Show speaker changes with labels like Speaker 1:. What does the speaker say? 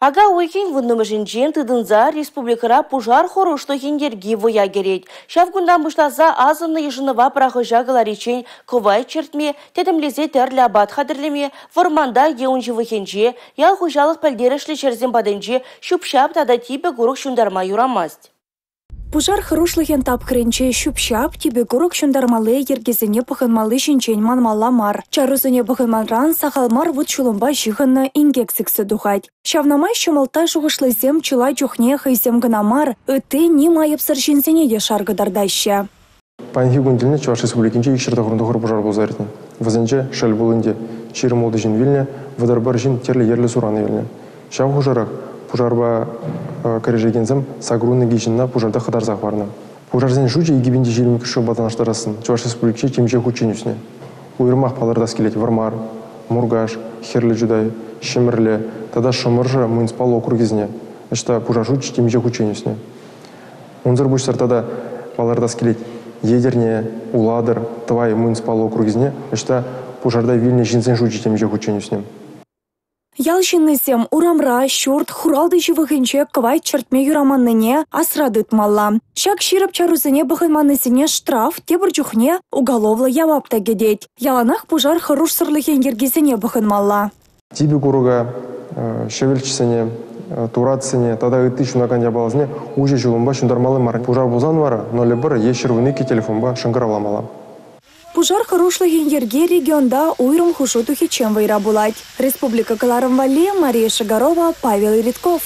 Speaker 1: Ака уйӑхӗн 10-мӗшӗнчен тытӑнса республикӑра пушар хӑрушлӑхӗн йӗрки вӑя кӗрет. Ҫав кунтан пуҫласа асӑннӑ йышӑнӑва пӑрахӑҫа кӑлариччен кӑвайт чӗртме, тӗтӗмлесе тӗрлӗ апат хатӗрлеме, вӑрманта е ун ҫывӑхӗнче, ял хуҫалӑх пӗлтерӗшлӗ ҫӗрсем патӗнче ҫӳп-ҫап тата типӗ курӑк ҫунтарма юрамасть.
Speaker 2: Пушар хӑрушлӑхӗн тапхӑрӗнче ҫӳп-ҫап, типӗ курӑк ҫунтармалли йӗркесене пӑхӑнмалли ҫинчен манмалла мар. Чарусене пӑхӑнманран сахал мар вут-ҫулӑмпа ҫыхӑннӑ инкек сиксе тухать. Ҫавна май ҫӑмӑлттай шухӑшлисем чылай чухне хӑйсем кӑна мар, ытти ним айӑпсӑр ҫынсене те шар кӑтартаҫҫӗ.
Speaker 3: Паянхи кун тӗлне Чӑваш Республикинче 299 пушар пулса иртнӗ. Вӗсенче, шел пулин те, 26 ҫын вилнӗ, 31 ҫын тӗрлӗ йӗрлӗ суран илнӗ. Ҫав хушӑрах пушарпа кӗрешекенсем 82 ҫынна пушарта хӑтарса хӑварнӑ. Пушарсен шучӗ 2022 ҫулпа танлаштарсассӑн Чӑваш Республикинче темиҫе хутчен ӳснӗ. Уйрӑмах палӑртас килет Вӑрмар, Муркаш, Хӗрлӗ Чутай, Ҫӗмӗрле тата Шӑмӑршӑ муниципаллӑ округӗсене, ӑҫта пушар шучӗ темиҫе хутчен ӳснӗ. Унсӑр пуҫсӑр тата палӑртас килет, Етӗрне, Улатӑр, Тӑвай муниципаллӑ округӗсене ӑҫта пушарта вилнӗ ҫынсен шучӗ темиҫе хутчен ӳснӗ.
Speaker 2: Ял ҫыннисем урамра, ҫурт, хуралтӑ ҫывӑхӗнче кӑвайт чӗртме юраманнине асра тытмалла. Ҫак ҫирӗп чарусене пӑхӑнманнисене штраф, тепӗр чухне уголовлӑ явап та кӗтет. Яланах пушар хӑрушсӑрлӑхӗн йӗркисене пӑхӑнмалла.
Speaker 3: Типӗ курӑка, шӗвӗлчсене, туратсене тата ытти ҫунакан япаласене уҫӑ ҫулӑмпа ҫунтармалла мар. Пушар пулсан вара 01 е 112 телефонпа шӑнкӑравламалла.
Speaker 2: Пушар хӑрушлӑхӗн йӗрки регионта уйрӑм хушу тухиччен вӑйра пулать. Республика кӑларӑм валли Мария Шигарова, Павел Иритков.